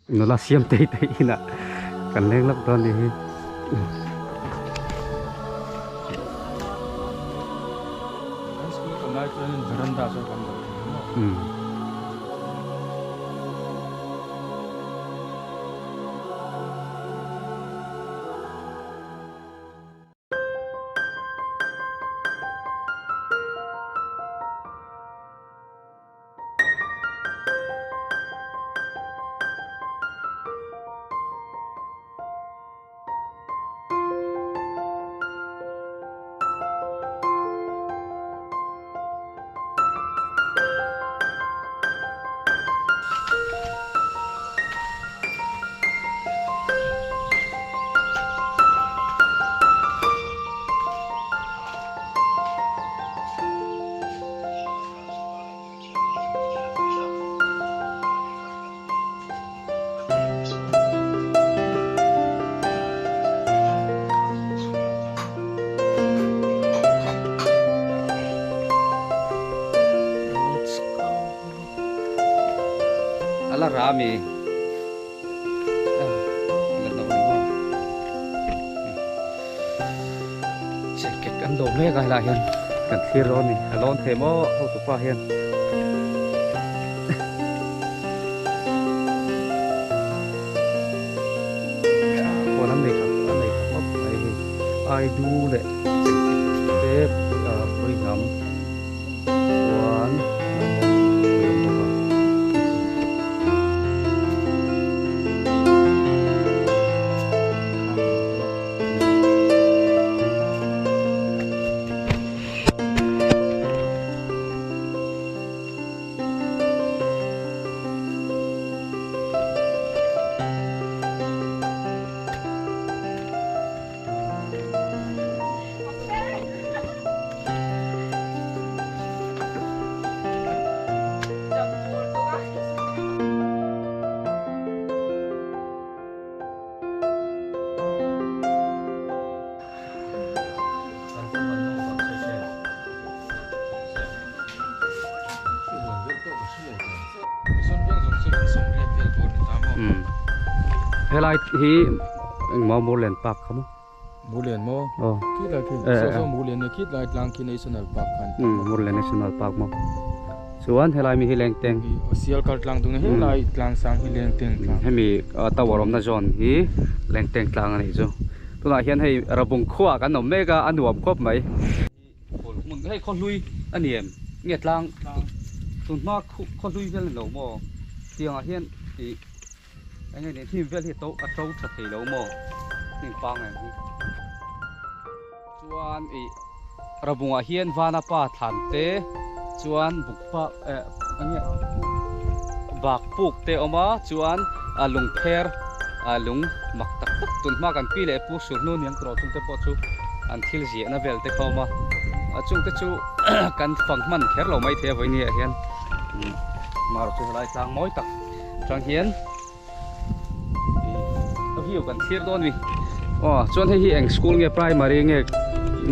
Nula siam tei te inah kan leng lak dawn ni hi. Kan school kan lai chuanin veranda chu kan dah thin maw? Umm. A la rah ami Chengkek an lo mek a helaiah hian kan thlir dawn a ni a lawn thei maw hotupa hian. Huan an nei tha an nei tha khawp mai hei aidu leh chengkek te vawihnam chuan hnah hian a awm bawk a. Helai hi engmaw Murlen Park kha maw? Murlen maw? Aw. Khit lai khi saw saw Murlen nia khit lai tlang khi National Park khan. Murlen National Park maw? Chuan helai mi hi Lengteng. Sial kal tlang dung helai tlang sang hi Lengteng tlang. Hemi tower awmna zawn hi Lengteng tlang a nih chu. Tunah hian hei Rabung khuaah kan awm mek a, a nuam khawp mai. Hmun hei khaw hlui a ni em? Nge tlang tun hma khaw hlui vel a ni lo maw? Tiangah hian ih eng nge ni hnim vel hi a to tha thei lo maw? Hnim pangngai ang hi. Chuan ih Rabungah hian Vana pa thlan te chuan buk pa eh eng nge bak puk te a awm a chuan a lungpher a lung mak tak tak tun hma kan pi leh pu Surhnu niang tawh chung te pawh chu an thil ziahna vel te kha a awm a a chung te chu kan fang hman kher lo mai thei a vawiin ah hian marawh chu helai tlang mawi tak atang hian ih a view kan thlir dawn a ni aw chuan hei hi eng school nge primary nge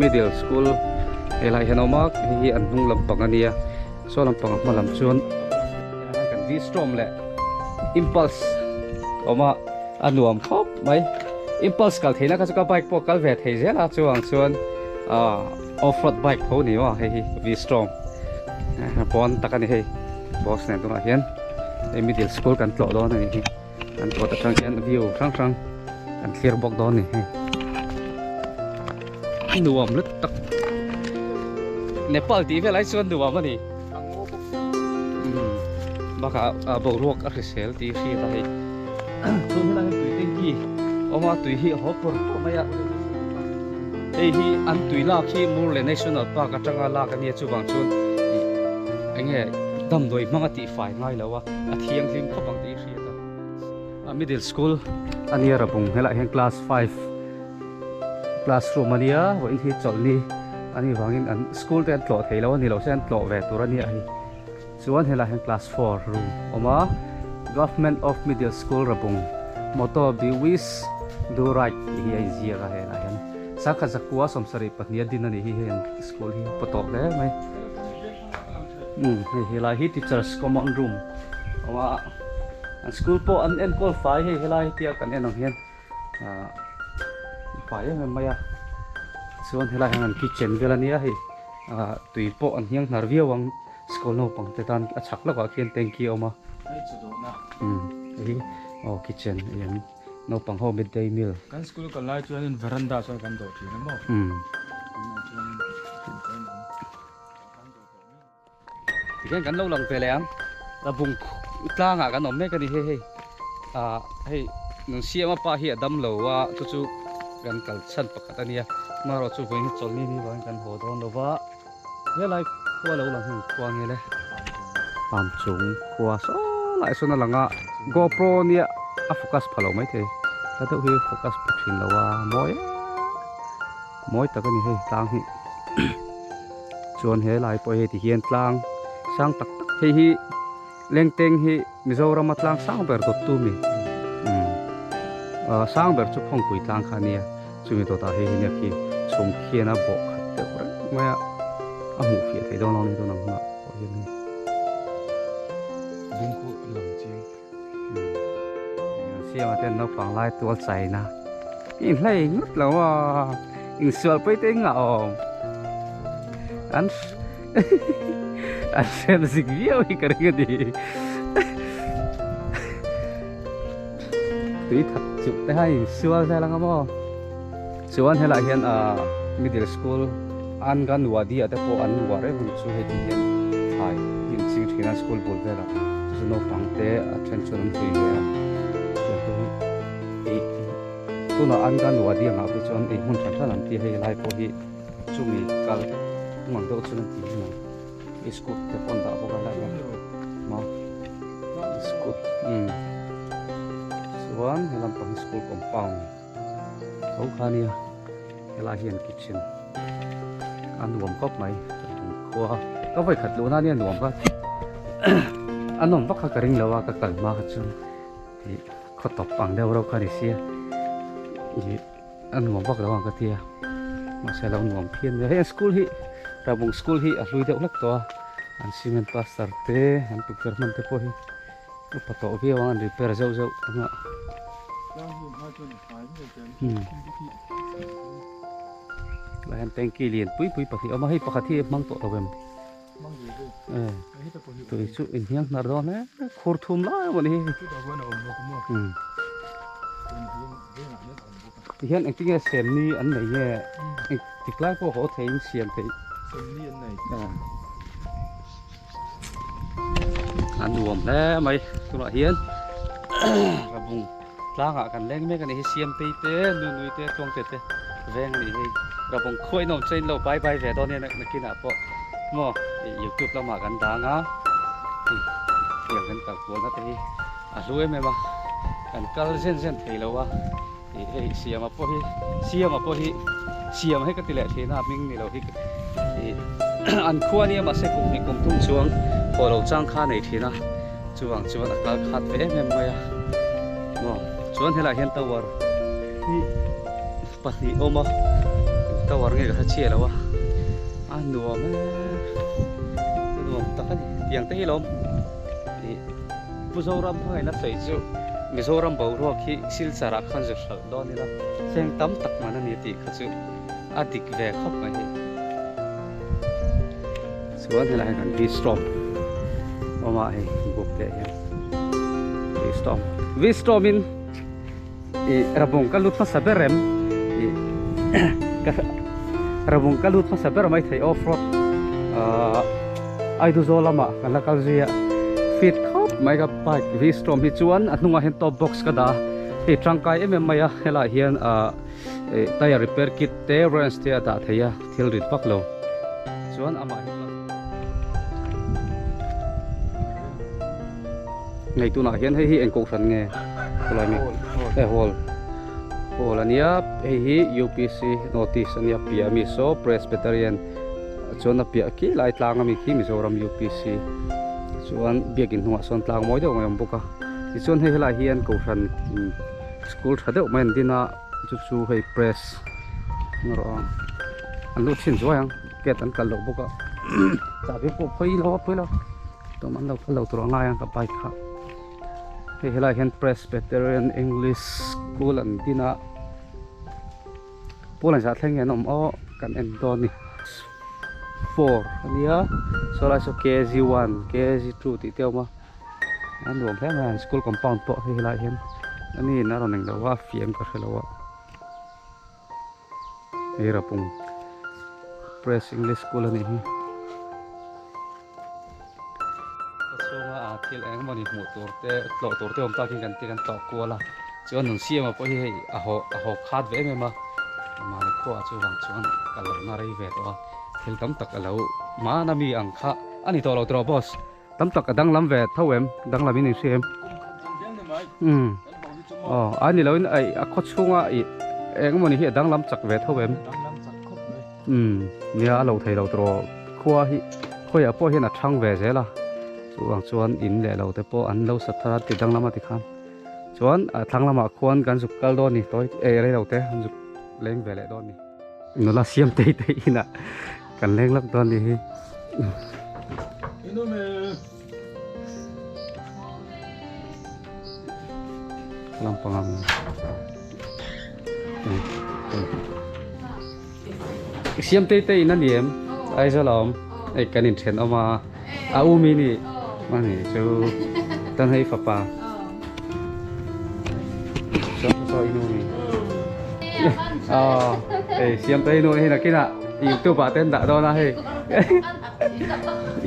middle school helai hian a awm a hei hi an hnung lampang a nia saw lampang a hma lam chuan kan v-storm leh impulse a awm a a nuam khawp mai impulse kal theihna kha chu ka bike pawh kal ve thei zel a chuang chuan ah off road bike tho a ni maw hei hi v-storm pawn tak a ni hei boss nen tunah hian hei middle school kan tlawh dawn a ni hi kan kawt atang hian view hrang hrang kan thlir bawk dawn a ni hei nuam lut tak Nepal tih vel ai chuan nuam a ni bakah boruak a hrisel tih hriat a hei chuan helai hian tui tanky awm a tui hi a haw pawr pawr mai a hei hi an tui lak hi Murle National Park atanga lak a nia chuvang chuan ih eng nge damdawi hmanga tih fai ngai lo a a thianghlim khawp ang tih hriat a middle school a nia rabung helaiah hian class 5 classroom a nia vawiin hi chawlhni a nih vangin an school te an tlawh thei lo a ni lo se an tlawh ve tur a nia hei chuan helaiah hian class 4 room a awm a government of middle school rabung motto be wise do right tih hi a inziak a helaiah hian sangkhat zakua 72 a din a nih hi hei an school hi a pawtawh hle mai. Umm hei helai hi teachers common room a awm a An school pawh an enkawl fai hei helai tia kan en ang hian ah fai em em mai a chuan helai hian an kitchen vel ania hei ah tui pawh an hiang hnar viau ang school naupang te tan a chhak lawkah khian tanky a awm a umm hei hi aw kitchen a ni ang naupang ho midday meal. Kan school kal lai chuanin veranda chuan kan dawh thin a maw umm. Tunah chuanin kan awm. Tikhian kan lo lang ve leh ang la bung tlangah kan awm mek a ni hei hei ah hei nun siama pa hi a dam lo a chu chu kan kal chhan pakhat a nia amaherawh chu vawiin hi chawlhni ni vangin kan haw dawn lo va helai khua lo lang hi khua nge le pam chung khua saw lai sawn a lang a gopro nia a focus pha lo maithei hla deuh hi focus pha thin lo a mawi em. Mawi tak a ni hei tlang hi chuan he lai pawh hei ti hian tlang sang tak tak hei hi lengteng hi Mizoram a tlang sang ber dawt tu mi umm ah sang ber chu Phawngpui tlang kha a nia chumi dawtah hei hi nia khi chhum khian a bawh khat deuh reng mai a a hmuh fiah theih dawn lo a ni tun ang hunah pawh hian hei. Bungkhu a lang chiang. Umm siama ten naupang lai tual chaina inhlei ngawt lo a insual pawh te engah awm an an hrem zik viau hi ka ring a ni tui that chuh te kha insual vel anga maw chuan helaiah hian ah middle school anganwadi ah te pawh an uar em em chu hei ti hian thlai hi an ching thin a school bul velah chu chu naupang te a then chuan an hlui ve a tiang te hi ih tunah anganwadi angah pawh chuan ei hmun hran hran an ti a hei lai pawh hi chumi kal hnung ang deuh chuan an ti hi ang iskut te pawh an dah bawk a helai hian maw iskut umm chuan helam pang hi school compound. Tho kha nia helai hian kitchen a nuam khawp mai khua ka vawi khat luhna nia nuam kha a nawm vak kha ka ring lo a ka kal hma kha chu ih khaw tawp ang deuh reuh kha ni sia ih a nuam vak lo ang ka tia mahse a lo nuam phian mai a hei school hi Rabung school hi a hlui deuh hlek tawh a an cement plaster te an tukverh hman te pawh hi. Upa tawh viau ang an repair zeuh zeuh ang a. Lai hian tanky lian pui pui pahnih a awm a, hei pakhat hi hmang tawh lo em? Tui chu inhniang hnar dawn hle, khur thum lai a ni hi. Tihian engtinge semni an nei nge engtik lai pawh haw theiin siam theih. Semni an nei. A nuam hle mai tunah hian rabung tlangah kan leng mek a nih hi siamtei te nunui te tluangte te veng a nih hi rabung khuain a awm chuan in lo bye bye ve dawn nia nakinah pawh maw youtube lamah kan dang a hei tiang kan kal kualna te hi a hlu em em a kan kal zen zen thei lo a ih hei siama pawh hi siama pawh hi siama hi ka ti leh thin a hming ni lo hi ih an khua nia mahse kum hnih kum thum chuang haw lo chang kha a nei thin a chuvang chuan a kal khat ve em em mai a maw chuan helaiah hian tower hi pahnih a awm a tower nge ka hre chhiah lo a a nuam e a nuam tak a ni tiang te hi lawm ih Mizoram hmangaihna sawi chu Mizoram boruak hi Silchar ah khan zu hralh dawn ila cheng tam tak man a ni tih kha chu a dik ve khawp mai hei. Chuan helaiah hian kan V-Storm awm a hei buk te ah hian V-Storm V-Storm in ih rabung ka lut hmasa ber em ih ka rabung ka lut hmasa ber mai thei off road ahh Aiduzawl lamah kan la kal zui a fit khawp mai ka bike V storm hi chuan a hnungah hian top box ka dah a hei tangkai em em mai a helaiah hian ahh ih tyre repair kit te wrench te a dah thei a thil rit vak lo chuan amah hi Ngei tunah hian hei hi eng kohhran nge khawlai mi he hall hall ania hei hi UPC notice ania piah ami saw Presbyterian chuan a piah khi lai tlang ami khi Mizoram UPC chuan biakin hnungah sawn tlang mawi deuh mai a awm bawk a tichuan hei helaiah hian kohhran school tha deuh mai an din a chu chu hei press erawh an lut chhin zuai ang gate an kalh loh bawk a chahbi pawh phawi lo a phawi lo. Tum an lo kal lo tur a ngai ang ka bike kha. Hei helaiah hian Presbyterian English School an din a, pawl an zah thleng hian an awm aw kan en dawn a ni. Four a nia saw lai saw kg one kg two tih te a awm a, a nuam hle mai a an school compound pawh hei helaiah hian a ni in a rawn englo a fiam ka hrelo a. Hei Rapung Press English School a nih hi. Ka chhunga a thil eng emawni hmuh tur te tlawh tur te awm takin kan ti kan tlawh kual a chuan nun siama pawh hi hei a haw a haw khat ve em em a mahni khuaah chuvang chuan ka lo na rei ve tawh a thil tam tak a lo hmana mi ang kha a ni tawh lo tawh boss tam tak a danglam ve tho em danglam in inhria em umm aw a ni loin ai a khaw chhunga ih eng emawni hi a danglam chak ve tho em umm nia a lo thei lo tawh khua hi khawiah pawh hian a thang ve zel a chuvang chuan in leh lo te pawh an lo sat thar a ti danglam a tikhan chuan a thlang lamah khuan kan zuk kal dawn a ni tawi eh rei lo te an zuk leng ve leh dawn a ni. Nula siam tei tei inah kan leng lak dawn ni hi. Lampang ang. Siam tei tei in a ni em? Aizawl a awm. Ei kan inthen awm a. A u mi ni. Mani chu tan hei fapa. Chuan saw inu ni. Aw ei siam te inu hi nakin ah youtube ah ten dah dawn a hei.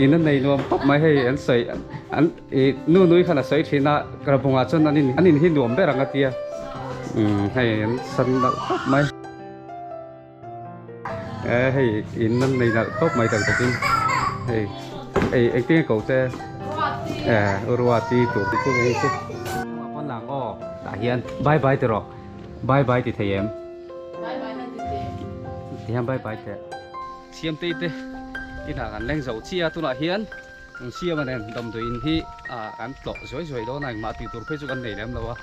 In an nei nuam khawp mai hei an sawi an i nu nui khan a sawi thin a Rabungah chuan an in an in hi nuam ber ang a tia. Umm hei an san nalh khawp mai. Eh hei in an nei nalh khawp mai tak takin hei ei engtin nge ko che eh Uruati tur te chu hei chu pawn lang aw tah hian bye bye ti rawh bye bye ti thei em ti hian bye bye teh Siamtei te inah kan leng zo chiah a tunah hian an siam a nen damdawi in hi ah kan tlawh zuai zuai dawn a engmah tih tur phei chu kan nei lem lo a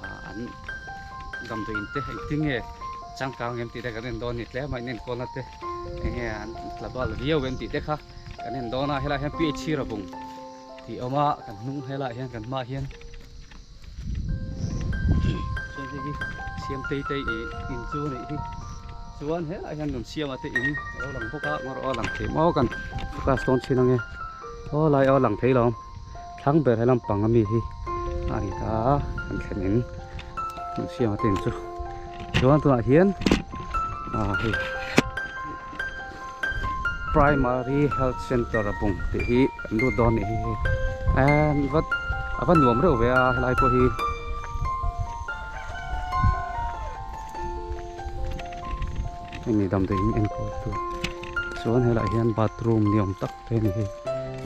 ah an damdawi in te engtin nge changkang em tih te kan en dawn a ni tlem a in enkawlna te eng nge an tla bal viau em tih te kha kan en dawn a helaiah hian PHC Rabung tih a awm a kan hnung helaiah hian kan hmaah hian chuan hei hi Siamtei te ih in chu a nih hi chuan helaiah hian rawn siama te in a lo lang bawk a ngaw rawh a lang thei maw kan focus dawn thin ange aw lai aw lang thei lo thlang ber he lampang ami hi a ni ta kan thlen in rawn siama te in chu chuan tunah hian ah hei Primary Health Center a bung tih hi kan lut dawn nih hi hei emm vat a va nuam reuh ve a helai pawh hi hemi damdawi in enkawl tu chuan helaiah hian bathroom ni awm tak te a ni hei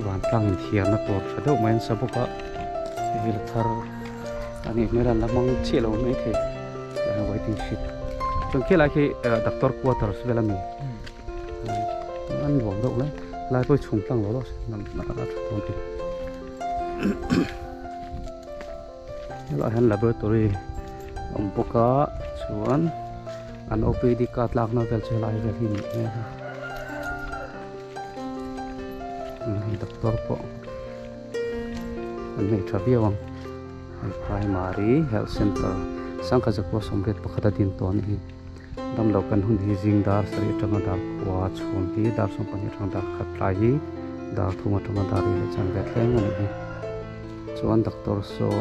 vantlang inthiarna tur tha deuh mai an sa bawk a hei la thar a nih hmel a la hmang chiah lo maithei waiting shed chuan khilai khi doctor quarters vel a ni. An nuam deuh mai lai pawh hi chhum tlang lo lo se nam a tha dawn tih helaiah hian laboratory a awm bawk a chuan an OPD card lakna vel chu helai vel hi a nih hmel a hei doctor pawh an nei tha viau ang hei primary health center sangkhat zakua sawmriat pakhat a din tawh a nih hi. Damlo kan hun hi zing dar sarih atanga dar khua chhun hi dar 12 atanga dar khat tlai hi dar thum atanga dar ri leh chan ve thleng a nih hi. Chuan doctor saw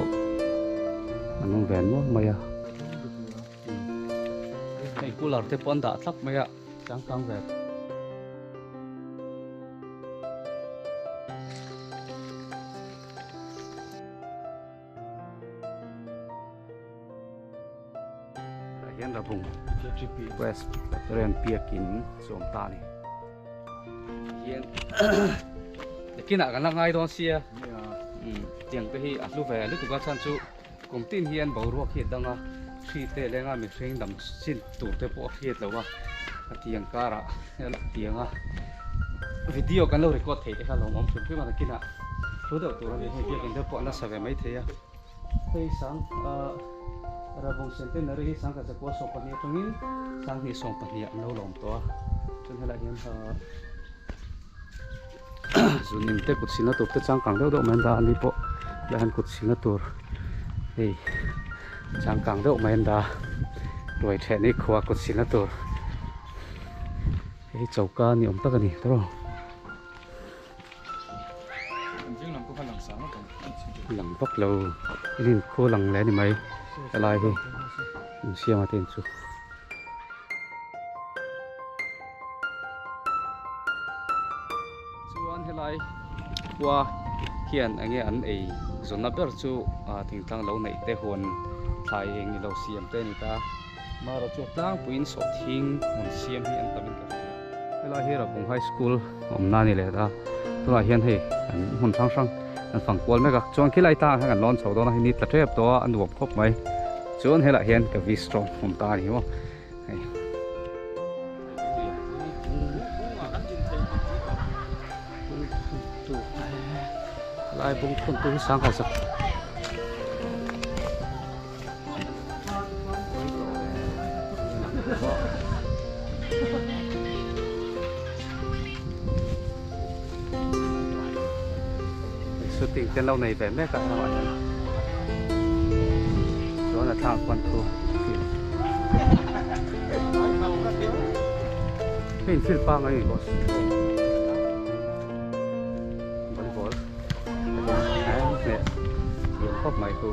an awm ve nual mai a. Hei cooler te pawh an dah thlap mai a changkang ve. Tah hian Rabung Presbyterian biakin chu awm ta a ni. Hian nakinah kan la ngai dawn sia tiang te hi a hlu ve lutuk a chhan chu kum tin hian boruak hi a dang a hri te lenga mihring dam chin tur te pawh a hriat lo a a tiang karah tiang a video kan lo record thei te kha a lo awm hrim hrim a nakinah hlu deuh tur a ni hei biakin te pawh a nasa ve maithei a. Hei sang Rabung Centenary hi sangkhat zakua 12 atangin sanghnih 12 an lo lawm tawh a chuan helaiah hian zun in te kut silna tur te changkang deuh deuh mai an dah a ni pawh helaiah hian kut silna tur Hei changkang deuh mai an dah a, ruai theh ni khua kut silna tur hei choka ni awm tak a ni tawrh. Lang vak lo in in khu lang leh a ni mai helai hi insiam a te in chu. Chuan helai khua hian enge an ei zawnna ber chu thingtlang lo neih te huan thlai eng ilo siam te a ni ta. Marawh chu tlangpuiin sawhthing hmun siam hi an tam in ka hria. Helai hi Rabung High School awmna a ni leh ta. Tunah hian hei an hmun hrang hrang an fang kual mek a. Chuan khilai tangah khan kan lawn chho dawn a, hei ni tla tep tawh a, a nuam khawp mai. Chuan helaiah hian ka V strong awm ta a ni maw. Hei. Helai bung phun tu hi sangha sak. Shooting te an lo nei ve mek a hengah hian chuan a thlangah khuan thu film hei infield pangngai a ni boss volleyball a hian khawp mai thu.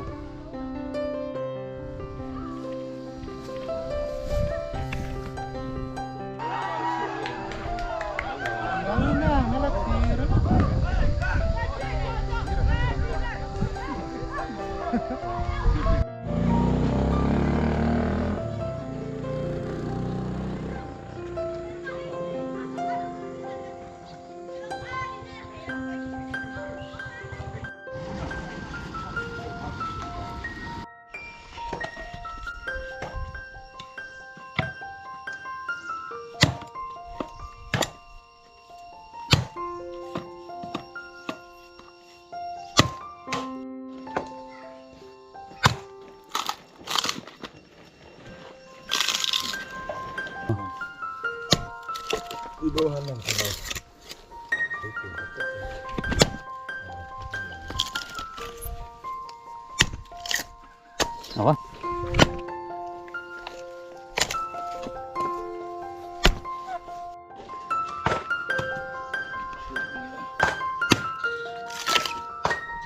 Awa.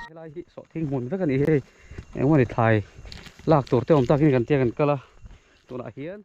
Helai hi sawhthing hmun vek a ni hei engemaw ni thlai lak tur te awm takin kan tia kan kal a tunah hian.